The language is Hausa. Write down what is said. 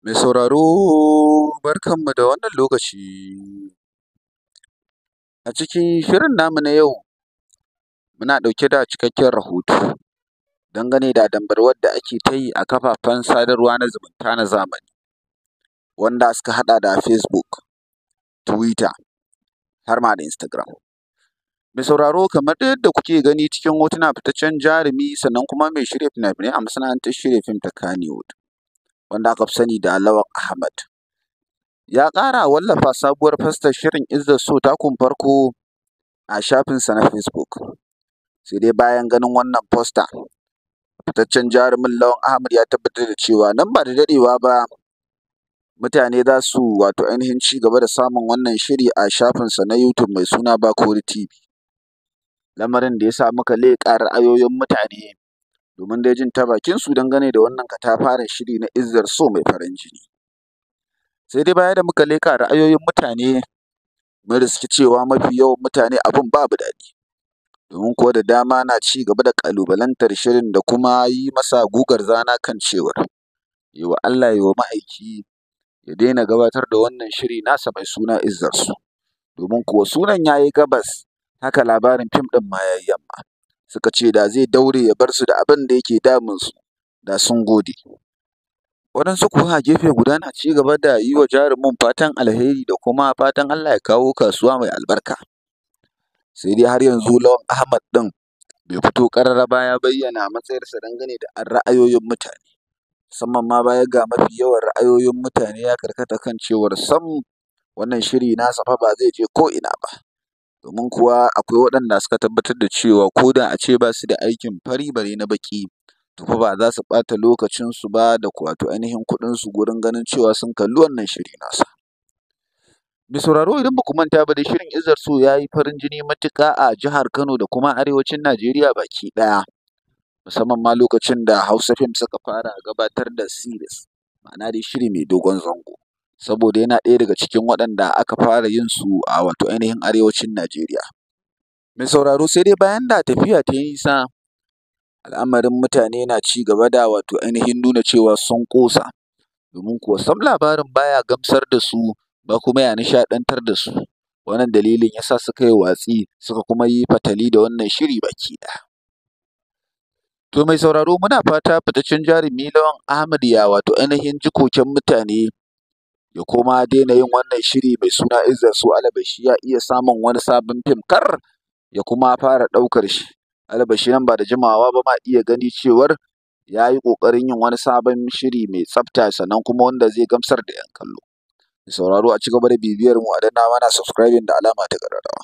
Mai sauraro barkanmu da wannan lokaci, a cikin shirin namu na yau muna ɗauke da cikakken rahoto dangane da dambarwar da ake ta yi a kafafen sadarwa na zumunta na zamani, wanda suka haɗa da facebook, twitter har ma da instagram. Mai sauraro kamar dai yadda kuke gani cikin hotuna fitaccen jarumi sannan kuma mai shirya fina-finai a masana'antar shirya fim ta kannywood wanda aka fi sani da Lawan Ahmad, ya ƙara wallafa sabuwar fastar shirin izzar so takun farko a shafinsa na facebook. Sai dai bayan ganin wannan fosta, fitaccen jarumin Lawan Ahmad ya tabbatar da cewa nan ba da daɗewa ba mutane za su wato ainihin cigaba da samun wannan shiri a shafinsa na youtube mai suna Bakori TV. Lamarin da ya sa muka leƙa ra'ayoyin mutane domin dai jin ta bakinsu dangane da wannan katafaren shiri na izzar so mai farin jini. Sai dai bayan da muka leƙa ra'ayoyin mutane, mun riski cewa mafi yawan mutane abin babu daɗi, domin kuwa da dama na cigaba da ƙalubalantar shirin da kuma yi masa gugar zana kan cewar, ya yi wa Allah ya yi wa ma'aiki ya daina gabatar da wannan shiri nasa mai suna izzar so, domin kuwa sunan ya yi gabas, haka labarin fim ɗin ma ya yi yamma. Suka ce da zai daure ya bar su da abin da yake damunsu, da sun gode. Waɗansu kuwa a gefe guda na cigaba da yi wa jarumin fatan alheri da kuma fatan Allah ya kawo kasuwa mai albarka. Sai dai har yanzu Lawan Ahmad ɗin bai fito ƙarara ba ya bayyana matsayarsa dangane da ra'ayoyin mutane, musamman ma baya ga mafi yawan ra'ayoyin mutane ya karkata kan cewar sam wannan shiri nasa fa ba zai je ko'ina ba. Domin kuwa akwai waɗanda suka tabbatar da cewa ko da a ce ba su da aikin fari bare na baƙi, to fa ba za su ɓata lokacinsu ba da wato ainihin kuɗinsu wurin ganin cewa sun kalli wannan shiri nasa. Mai sauraro idan ba ku manta ba dai shirin izzar so ya yi farin jini matuƙa a jihar Kano da kuma arewacin Najeriya baki ɗaya, musamman ma lokacin da Hausa fim suka fara gabatar da series, ma'ana dai shiri mai dogon zango, saboda yana ɗaya daga cikin waɗanda aka fara yin su a wato ainihin arewacin Najeriya. Mai sauraro sai dai bayan da tafiya ta yi nisa, al'amarin mutane na cigaba da wato ainihin nuna cewa sun ƙosa, domin kuwa sam labarin ba ya gamsar da su ba kuma ya nishaɗantar da su. Wannan dalilin ya sa suka yi watsi suka kuma yi fatali da wannan shiri baki ɗaya. To mai sauraro muna fata fitaccen jarumi Lawan Ahmad ya wato ainihin ji koken mutane ya kuma daina yin wannan shiri mai suna izzar so, alabashi ya iya samun wani sabon fim kar ya kuma fara ɗaukar shi, alabashi nan ba da jimawa ba ma iya gani cewar ya yi ƙoƙarin yin wani sabon shiri mai tsafta sannan kuma wanda zai gamsar da ‘yan kallo. Mai sauraro a cigaba da bibiyar mu a danna mana subscribing da alama ta ƙararrawa.